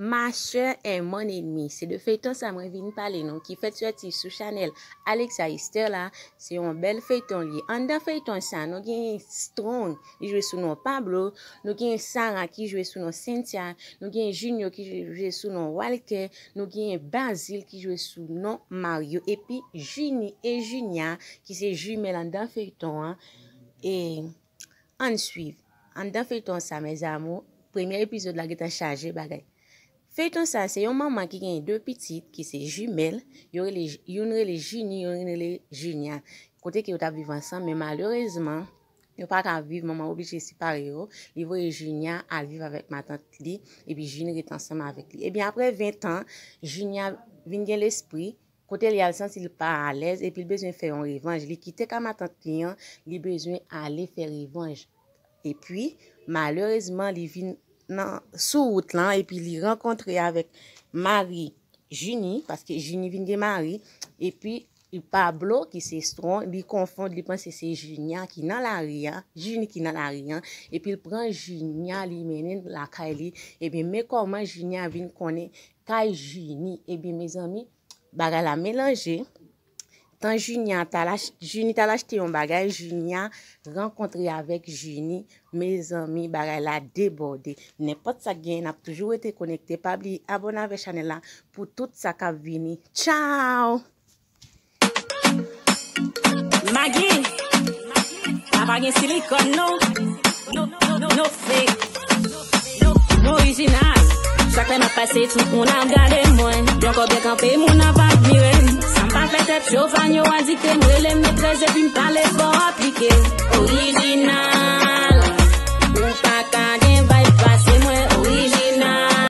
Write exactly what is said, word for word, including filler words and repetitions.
Ma Sœur et Mon Ennemi, se de feyton sa mwen vin pale nou ki fèt sòti sou chanèl Alexa Esther la. Se yon bèl feyton li ye. Anndan feyton sa, nou gen Strong, li jwe sou non Pablo, nou gen Sarah ki jwe sou non Cynthia, nou gen Junior ki jwe sou non Walker, nou gen Basil ki jwe sou non Mario, epi Junie e Junia ki se jimèl anndan feyton an. E ann swiv. Anndan feyton sa, mes amours, premye epizòd la gentan chaje bagay. Feyton sa, se yon manman ki gen de pitit ki se jimèl, yo rele, youn rele Jini, youn rele Jinya. Kote ke yo t ap viv ansanm, men malerezman, yo pa ka viv, manman oblije separe yo. Li voye Jinya al viv avèk matant li, epi Jini ret ansanm avèk li. Ebyen, apre ven tan, Jinya vin gen lespri, kote li al santi l pa alèz, epi l bezwen fè yon revanj. Li kite kay matant li an, li bezwen ale fè revanj. Epi, malerezman, li vin nan, sou wout lan, epi li rankontre avèk mari Jini, paske Jini vin gen mari, epi Pablo, ki se Strong, li konfonn, li panse se Jinya ki nan lari a, Jini ki nan lari a, epi l pran Jinya, li mennen l lakay li. Ebyen, men kòman Jinya vin konnen kay Jini. Ebyen, mezanmi, bagay la melanje. Tan Jinya t al ach-, Jini t al achte yon bagay, Jinya rankontre avèk Jini. Mezanmi, bagay la debòde. Nenpòt sa k genyen, n ap toujou rete konekte. Pa bliye abòne avèk chanèl la pou tout sa k ap vini. Tchao! Magi, la pa gen silikòn non. No, no, no, no fake. No, no orijinal. Chak lè m ap pase, tout moun ap gade mwen. Yon kòb byen kanpe, moun ap admire m. Sa m pa fè tèt cho, fan yo adikte m. Rele m metrès epi m pale fò aplike. Orijinal. Ou pa ka